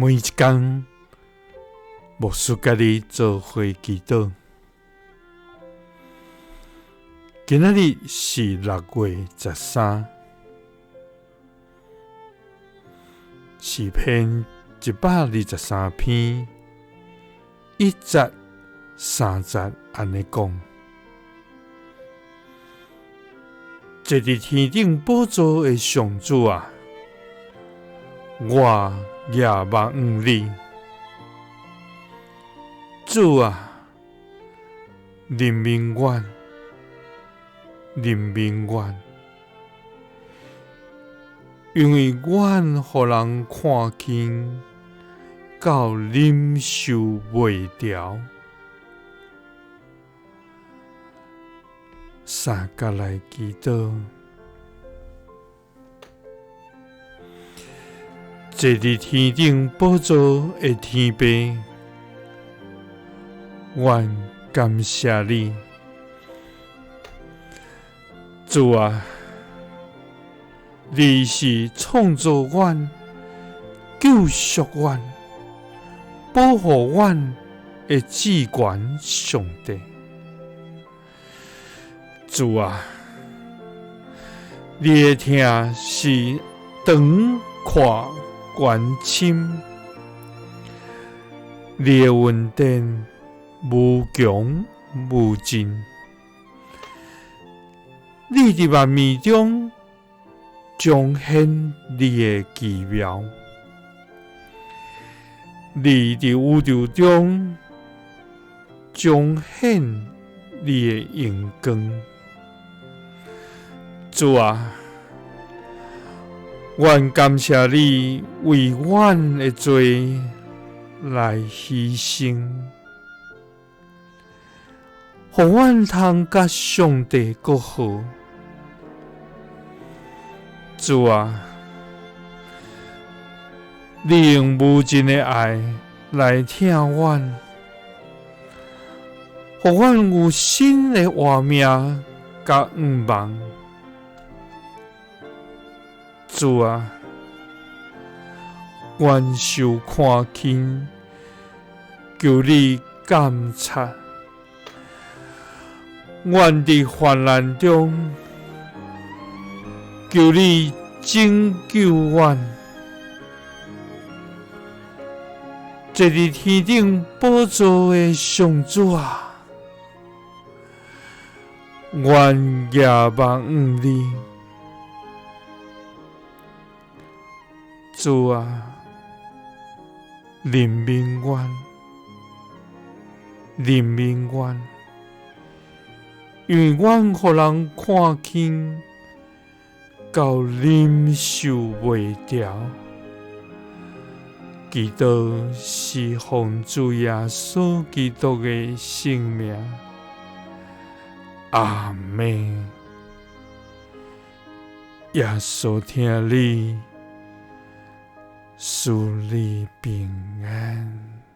每一工，牧师佮你做伙祈祷。今仔日是6月13，诗篇123篇1节3节按呢讲：坐伫天顶宝座的上主啊，我仰望你，主啊，怜悯阮，怜悯阮，因为阮予人看轻，到忍受袂牢。三角来祈祷。坐伫天顶宝座的天父，阮感谢你，主啊，你是创造阮、救赎阮、保护阮的至悬上帝。主啊，你的疼是长阔悬深，你的恩典无穷无尽。你伫万民中彰显你的奇妙，你伫宇宙中彰显你的荣光。主啊，阮感谢你为阮的罪来牺牲，予阮通佮上帝和好。主啊，你用无尽的爱来疼阮，予阮有新的活命佮愿望。主啊，阮受看轻，求你鉴察。阮伫患难中，求你拯救阮。坐伫天顶宝座的上主啊，阮仰望你。主啊，怜悯阮，怜悯阮，因为阮予人看轻，到忍受袂牢。祈祷是奉主耶稣基督的圣名，阿们。耶稣疼你，赐你平安。